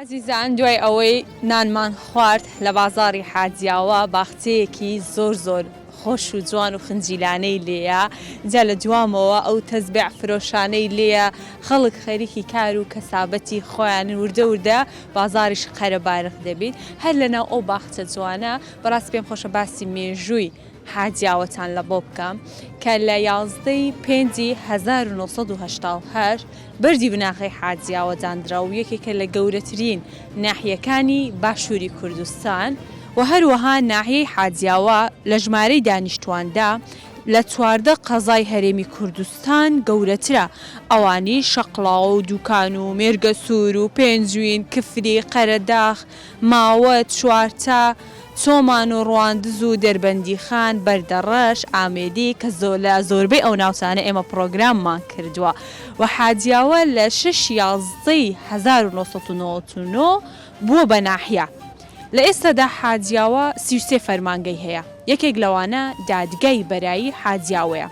ئازیزان دوای ئەوەی نانمان خوارد لە بازاڕی حاجیاوە باخچەیەکی زۆر زۆر خۆش و جوان و خنجیلانەی لێیە جا لە دوامەوە ئەو تەزبێع فرۆشانەی لێیە خەڵک خەریکی کار و کەسابەتی خۆیانن وردە وردە بازاڕیش قەرەبارخ دەبیت هەر لەناو ئەو باخچە جوانە بەڕاستی پێم خۆشە باسی مێژووی حاجیاوەتان لە بۆ بکەم کە لە یازدەی پێنجی 1988 بەردی بناغەی حاجیاوە دانرا و یەکێکە لە گەورەترین ناحیەکانی باشووری کوردستان و هەروەها ناحیەی حاجیاوە لە ژمارەی دانیشتواندا لە 14 قەزای هەرێمی کوردستان گەورەترە ئەوانیش شەقڵاوە و دوکان و مێرگەسوور و پێنجوین، کفری، قەرەداخ، ماوەت، چوارتا، چۆمان و ڕواندز و دەربەندیخان، بەردەڕەش، ئامێدی کە لە زۆربەی ئەو ناوچانە ئێمە پڕۆگراممان کردووە و حاجیاوە لە شەش یازدەی 1999 بووە بە ناحیە. لە ئێستادا حاجیاوە 33 فەرمانگەی هەیە، یەکێک لەوانە دادگای بەرایی حاجیاوەیە.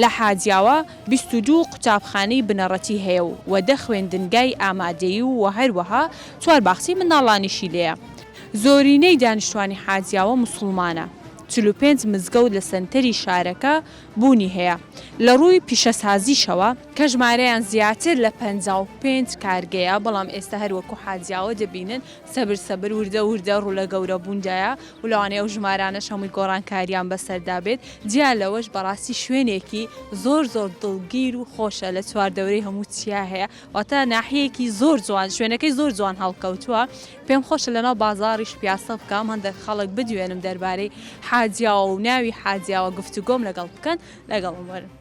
لە حاجیاوە 22 قوتابخانەی بنەڕەتی هەیە و و دە خوێندنگای ئامادەیی و هەروەها چوار باخچەی منداڵانیشی لێیە. زۆرینەی دانیشتوانی حاجیاوە موسڵمانە. 45 مزگەوت لە سەنتەری شارەکە بوونی هەیە. لە ڕووی پیشەسازیشەوە، کە ژمارەیان زیاتر لە 55 کارگەیە، بەڵام ئێستا هەر وەکو حاجیاوە دەبینن سەبر سەبر وردە وردە ڕوو لە گەورەبووندایە و لەوانەیە ئەو ژمارانەش هەمووی گۆڕانکارییان بەسەردا بێت. جیا لەوەش بەڕاستی شوێنێکی زۆر زۆر دڵگیر و خۆشە لە چواردەورەی هەموو چیا هەیە. واتە ناحیەیەکی زۆر جوان شوێنەکەی زۆر جوان هەڵکەوتووە پێم خۆشە لەناو بازاڕیش پیاسە بکەم هەندێک خەڵک بدوێنم دەربارەی حاجیاوە و ناوی حاجیاوە گفتوگۆم لەگەڵ بکەن لەگەڵم وەرن.